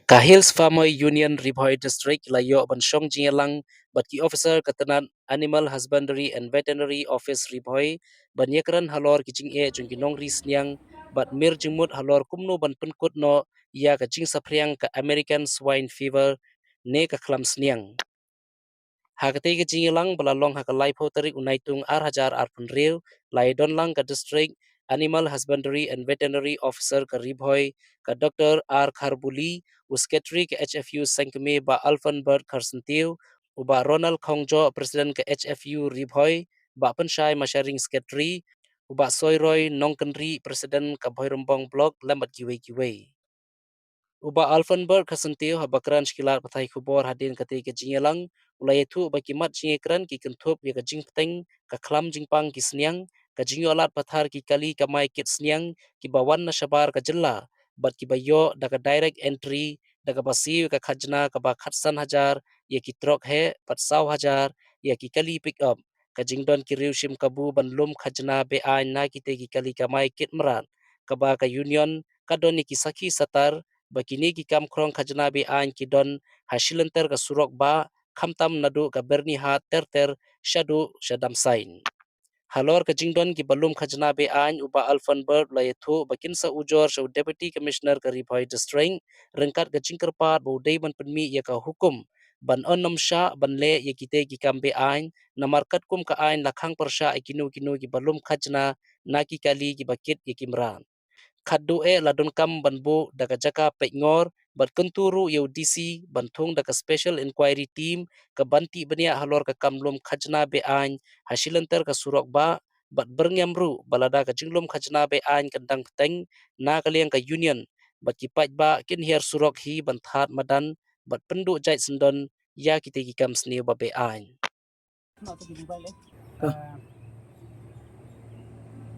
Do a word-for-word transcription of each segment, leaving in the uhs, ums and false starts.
Ka Hills Farmer Union Ri Bhoi District la ïoh ban shong jingïalang bad ki officer ka tnat Animal Husbandry and Veterinary Office Ri Bhoi ban ïakren halor ki jingeh jong ki nongri sniang bad mir jingmut halor kumno ban pynkut noh ïa ka jingsaphriang ka American Swine Fever ne ka khlam sniang. Ha katei ka jingïalang ba la long ha ka laiphew tarik u Naitung ar hajar arphew hynriew, la ïadon lang ka District Animal Husbandry and Veterinary Officer ka Ri Bhoi, ka Doctor R Kharbuli, u Secretary ka H F U Sengkmie Bah Alfonbert Kharsyntiew, u Bah Ronald Khongjoh, President ka H F U Ri Bhoi, Bah Pynshai Masharing, Secretary, u Bah Soiroy Nongkynrih, President ka Bhoirymbong Block, lem bad kiwei kiwei. U Bah Alfonbert Kharsyntiew, haba kren sha ki lad pathai khubor hadien katei ka jingïalang, u la ïathuh ba ki mat jingïakren ki kynthup ïa ka jingpteng ka khlam jingpang ki sniang, ka jingïoh lad pathar ki kali kamai kit sniang kiba wan na shabar ka jylla bad kiba ïoh da ka direct entry, da kaba siew ïa ka khajna kaba khatsan hajar ïa ki trok heh bad saw hajar ïa ki kali pick up. Ka jingdon ki riew shim kabu ban lum khajna be-aiñ na kitei ki kali kamai kit mrad, kaba ka Union ka don ïa ki sakhi satar ba kine ki kam khrong khajna be-aiñ ki don ha shilynter ka surok bah, khamtam naduh ka Byrnihat ter ter shaduh sha Damsaiñ. Halor ka jingdon kiba lum khajna be-aiñ, u Bah Alfonbert u la ïathuh ba kin sa ujor sha u Deputy Commissioner ka Ri Bhoi District ryngkat ka jingkyrpad ba u dei ban pynmih ïa ka hukum ban ym shah ban leh ïa kitei ki kam be-aiñ, namar katkum ka aiñ la khang pyrshah ïa kino kino kiba lum khajna na ki kali kiba kit ïa ki mrad. Khatduh eh la donkam ban buh da ka jaka peitngor bad kyntu ruh ïa u D C ban thung da ka Special Inquiry Team ka ban tih bniah halor ka kam lum khajna be-aiñ ha shilynter ka surok bah, bad byrngem ruh ba lada ka jinglum khajna be-aiñ kan dang pteng na ka liang ka Union, bad ki paidbah kin hiar surok hi ban thad madan bad pynduh jait syndon ïa kitei ki kam sniew ba be-aiñ.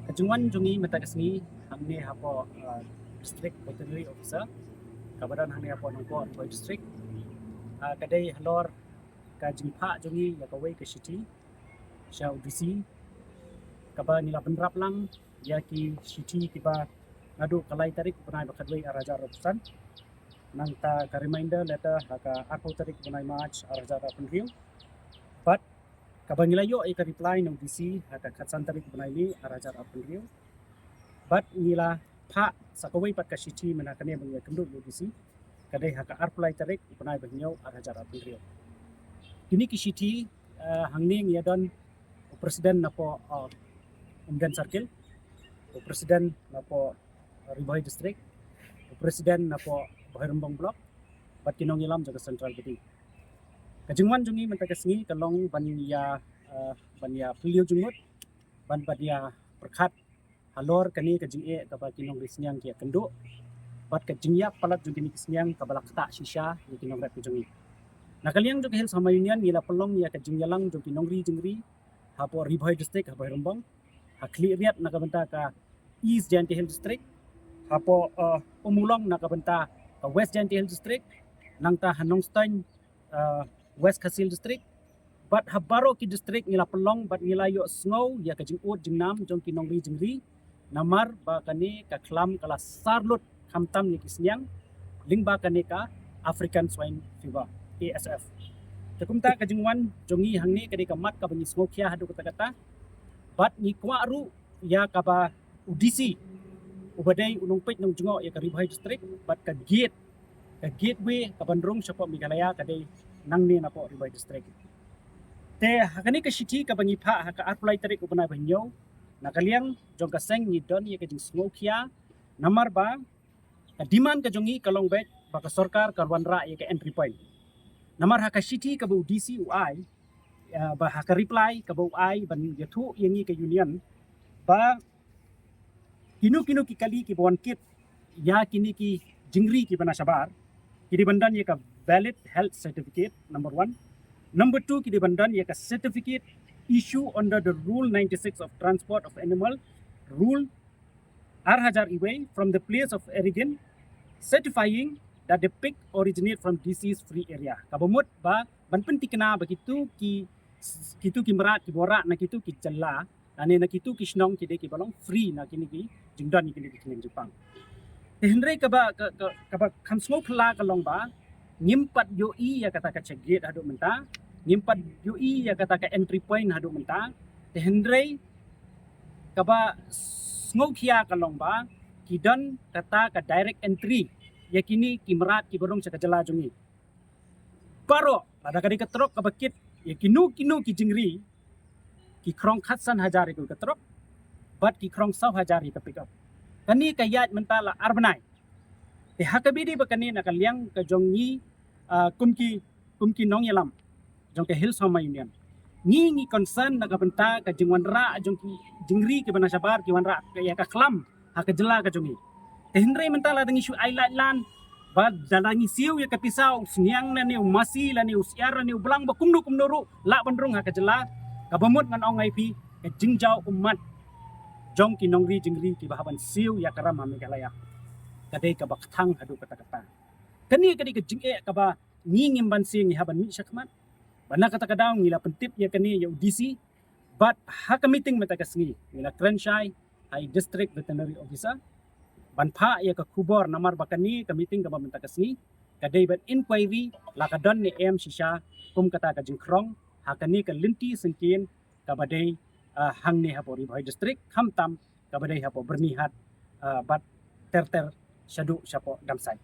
Ka jingwan jong ngi mynta ka sngi hangne hapoh, ah, District Veterinary Officer kaba don hangne hapoh Nongpoh, Ri Bhoi District, ah, ka dei halor ka jingphah jong ngi ïa kawei ka shithi sha u D C kaba ngi la bynrap lang ïa ki shithi kiba naduh ka lai tarik u bnai ba khatwei ar hajar arphew san. Nangta ka reminder letter ha ka arphew tarik u bnai March ar hajar arphew hynriew. Bad kaba ngi la ïoh ïa ka reply na u D C ha ka khatsan tarik u bnai May ar hajar arphew hynriew. Bad ngi la phah sa kawei pat ka shithi mynta kane ba ngi ïakynduh ïa u D C, ka dei ha ka arphew lai tarik u bnai ba hynñiew ar hajar arphew hynriew. Kine ki shithi, eh, hangne ngi ïadon u President napoh, eh, Umden Circle, u President napoh Ri Bhoi District, u President napoh Bhoirymbong Block, bad ki nongïalam jong ka Central Body. Ka jingwan jong ngi mynta ka sngi ka long ban ïa, eh, ban ïa phylliew jingmut, ban, ban ïa pyrkhat halor kane ka jingeh kaba ki nongri sniang ki ïakynduh bad ka jingïap palat jong kine ki sniang kaba la ktah shisha ïa ki nongrep ki jong ngi. Na ka liang jong ka Hills Farmer Union ngi la pynlong ïa ka jingïalang jong ki nongri jingri hapoh Ri Bhoi District, hapoh Bhoirymbong, ha Khliehriat na ka bynta ka East Jaintia Hills District, hapoh, eh, Ummulong na ka bynta ka West Jaintia Hills District, nangta ha Nongstoiñ, eh, West Khasi Hills District, bad ha baroh ki district ngi la pynlong bad ngi la ïohsngew ïa ka jingud jingnam jong ki nongri jingri namar ba kane ka khlam ka la sar lut khamtam ïa ki sniang lyngba kane ka African Swine Fever, A S F. Te kumta ka jingwan jong ngi hangne ka dei ka mat kaba ngi sngewkhia haduh katta katta bad ngi kwah ruh ïa kaba u D C uba dei u nongpeit nongjngoh ïa ka Ri Bhoi District bad ka gate, ka gateway kaban rung shapoh Meghalaya ka dei nangne napoh Ri Bhoi District. Te ha kane ka shithi kaba ngi phah ha ka arphew lai tarik u bnai ba hynñiew, na ka liang jong ka seng ngi don ïa ka jingsngewkhia namar ba ka demand ka jong ngi ka long beit ba ka sorkar ka wanrah ïa ka entry point. Namar ha ka shithi kaba u D C u ai, eh, ba ha ka reply kaba u ai ban ïathuh ïa ngi ka Union ba kino kino ki kali kiba wan kit ïa kine ki jingri kiba na shabar, ki dei ban don ïa ka valid health certificate, number one. Number two, ki dei ban don ïa ka certificate issue under the Rule ninety-six of Transport of Animal, Rule ar hajar iwei, from the place of origin, certifying that the pig originate from disease free area. Kaba mut ba ban pynthikna ba kito ki, kito ki mrad kiba wanrah na kito ki jylla lane na kito ki shnong ki dei kiba long free na kine ki jingdon ïa kine ki khñiang jingpang. Te hynrei kaba, ka, ka, kaba kham sngewphylla ka long ba ngim pat ïohi ïa kata ka check gate haduh mynta, ngim pat ïohi ïa kata ka entry point haduh mynta. Te hynrei kaba sngewkhia ka long ba ki don kata ka direct entry ïa kine ki mrad kiba rung sha ka jylla jong ngi. Baroh, lada ka dei ka trok kaba kit ïa kino kino ki jingri, ki khrong khatsan hajar ïa ka trok bad ki khrong saw hajar ïa ka pickup. Kane ka ïaid mynta la ar bnai. Te ha kaba ïadei bad kane, na ka liang ka jong ngi, ah, kum ki, kum ki nongïalam jong ka Hills Farmer Union, ngi ngi concern na ka bynta ka jingwanrah jong ki jingri kiba na shabar ki wanrah ïa ka khlam ha ka jylla ka jong ngi. Te hynrei mynta lada ngi shu ai lait lan ba lada ngi siew ïa ka pisa u sniang lane u masi lane u syiar lane u blang ba kumno kumno ruh lah ban rung ha ka jylla, kaba mut ngan ong ïa phi, ka jingjaw ummat jong ki nongri jingri kiba hap ban siew ïa ka ram ha Meghalaya ka dei kaba kthang haduh katta katta. Kane ka dei ka jingeh kaba ngi ngim banse ngi hap ban mih shakhmat. Bad na kata ka daw ngi la pyntip ïa kane ïa u D C, bad ha ka meeting mynta ka sngi ngi la kren shai ha i District Veterinary Officer ban phah ïa ka khubor, namar ba kane ka meeting kaba mynta ka sngi ka dei ban inquiry la ka don ne em shisha kum kata ka jingkhrong ha kane ka lynti syngkien kaba dei, ah, hangne hapoh Ri Bhoi District, khamtam kaba dei hapoh Byrnihat, ah, bad ter ter shaduh shapoh Damsait.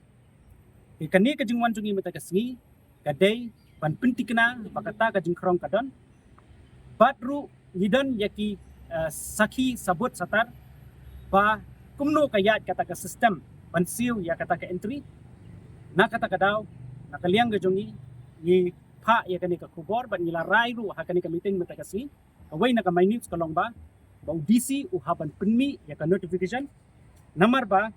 Te kane ka jingwan jong ngi mynta ka sngi ka dei ban pynthikna ba kata ka jingkhrong ka don, bad ruh ngi don ïa ki, ah, sakhi sabut satar ba kumno ka ïaid kata ka system ban siew ïa kata ka entry. Na kata ka daw, na ka liang ka jong ngi, ngi phah ïa kane ka khubor bad ngi la rai ruh ha kane ka meeting mynta ka sngi. Kawei na ka minutes ka long ba, ba u D C u hap ban pynmih ïa ka notification, namar ba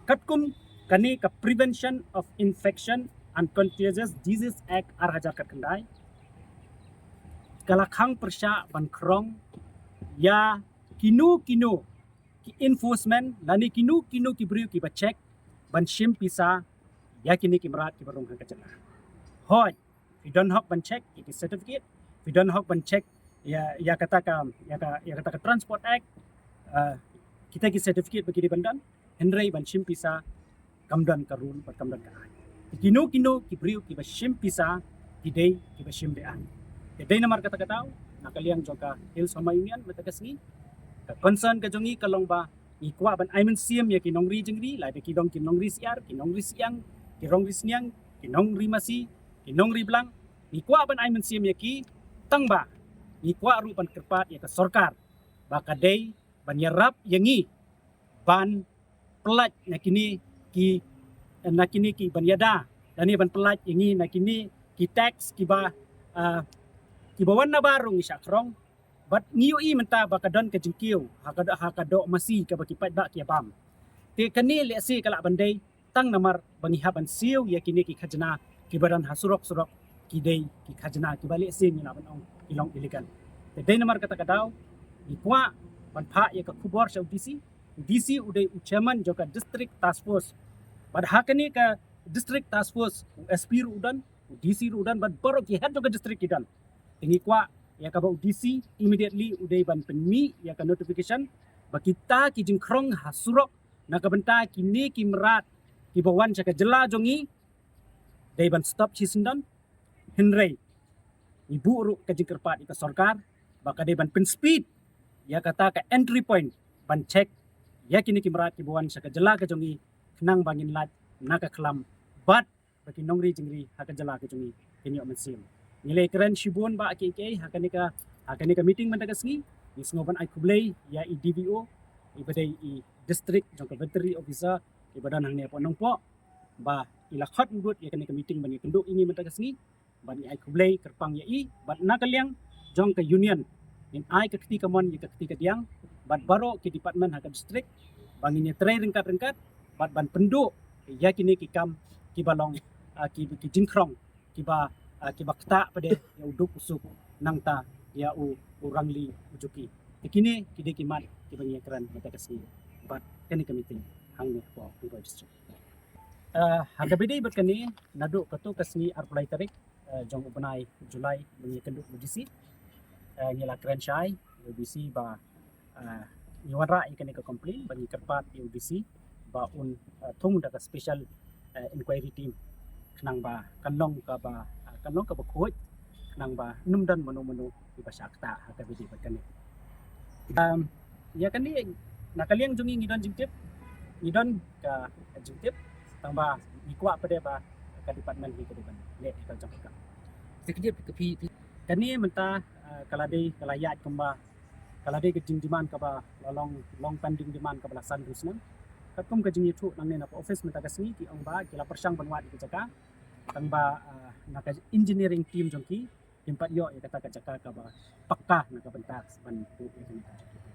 katkum kane ka Prevention of Infection and Contagious Disease Act ar hajar khatkhyndai, ka la khang pyrshah ban khrong ïa kino kino ki enforcement lane kino kino ki briew kiba check ban shim pisa ïa kine ki mrad kiba rung ha ka jylla. Hooid, phi don hok ban check ïa ki certificate, phi don hok ban check ïa, ïa kata ka, ïa ka, ïa kata ka Transport Act, ah, kita ki certificate ba ki dei ban don, hynrei ban shim pisa kam don ka rule bad kam don ka aiñ. Te kino kino ki briew kiba shim pisa ki dei kiba shim be-aiñ. Te dei namar kata ka daw, na ka liang jong ka Hills Farmer Union mynta ka sngi, ka concern ka jong ngi ka long ba ngi kwah ban ai mynsiem ïa ki nongri jingri, lada ki don ki nongri syiar, ki nongri syiang, ki nongri sniang, ki nongri masi, ki nongri blang, ngi kwah ban ai mynsiem ïa ki, tang ba ngi kwah ruh ban kyrpad ïa ka sorkar ba ka dei ban ïarap ïa ngi ban pyllait na kine ki, na kine ki ban ïada, lane ban pyllait ïa ngi na kine ki tax kiba, ah, kiba wan na baroh ngi shah khrong. Bad ngi ïohi mynta ba ka don ka jingkiew ha ka, ha ka doh masi kaba ki paidbah ki ïa bam. Te kane lehse ka lah ban dei tang namar ba ngi hap ban siew ïa kine ki khajna kiba don ha surok surok, ki dei ki khajna kiba lehse ngi lah ban ong ki long illegal. Te dei namar kata ka daw ngi kwah ban phah ïa ka khubor sha u D C. U D C u dei u chairman jong ka District Task Force. Bad ha kane ka District Task Force u S P ruh u don, u D C ruh u don, bad baroh ki head jong ka district ki don. Te ngi kwah ïa kaba u D C immediately u dei ban pynmih ïa ka notification ba kita ki jingkhrong ha surok na ka bynta kine ki mrad kiba wan sha ka jylla jong ngi dei ban stop shisyndon. Hynrei ngi buh ruh ka jingkyrpad ïa ka sorkar ba ka dei ban pynspeed ïa kata ka entry point ban check ïa kine ki mrad kiba wan sha ka jylla ka jong ngi, khnang ba ngin lait na ka khlam bad ba ki nongri jingri ha ka jylla ka jong ngi kin ïoh mynsiem. Ngi la kren shibun ba kiei kiei ha kane ka, ha kane ka meeting mynta ka sngi. Ngi sngew ban ai khublei ïa i D V O, iba dei i District jong ka Veterinary Officer iba don hangne hapoh Nongpoh, ba i la khot lut ïa kane ka meeting ban ïakynduh ïa ngi mynta ka sngi. Bad ngi ai khublei kyrpang ïa i, bad na ka liang jong ka union ngin ai ka kti kamon ïa ka kti kadiang bad baroh ki department ha ka district ba ngin ïatrei ryngkat ryngkat bad ban pynduh ïa kine ki kam kiba long, ah, ki, ki jingkhrong kiba, ah, kiba ktah pat ïa u duk u suk nangta ïa u, u rangli u juki. Te kine ki dei ki mat kiba ngi ïakren mynta ka sngi bad kane ka meeting hangne hapoh Ri Bhoi District. Ah, ha kaba ïadei bad kane, naduh katto ka sngi arphew lai tarik, ah, jong u bnai July ba ngi ïakynduh ïa u D C, ah, ngi la kren shai ïa u D C ba, ah, ngi wanrah ïa kane ka complaint ba ngi kyrpad ïa u D C ba un, uh, thung da ka special, uh, inquiry team khnang ba kan long kaba, uh, kan long kaba khuid khnang ba ym don mano mano kiba shah ktah ha ka video bad kane. Um, ïa kane na ka liang jong ngi ngi don jingtip, ngi don ka jingtip, tang ba ngi kwah pat de ba ka department hi ka dei ban leh ïa ka jong ka. Te ka dei ka phi, phi. Kane mynta, uh, ka la dei, ka la ïaid kumba ka la dei ka jingdemand kaba la long, long pending demand kaba la san hynriew snem. Katkum ka jingïathuh nangne na ka office mynta ka sngi ki ong ba ki la pyrshang ban wad ïa ka jaka, tang ba, uh, na ka engineering team jong ki kim pat ïoh ïa kata ka jaka kaba pakka na ka bynta ban buh ïa kane ka jaka.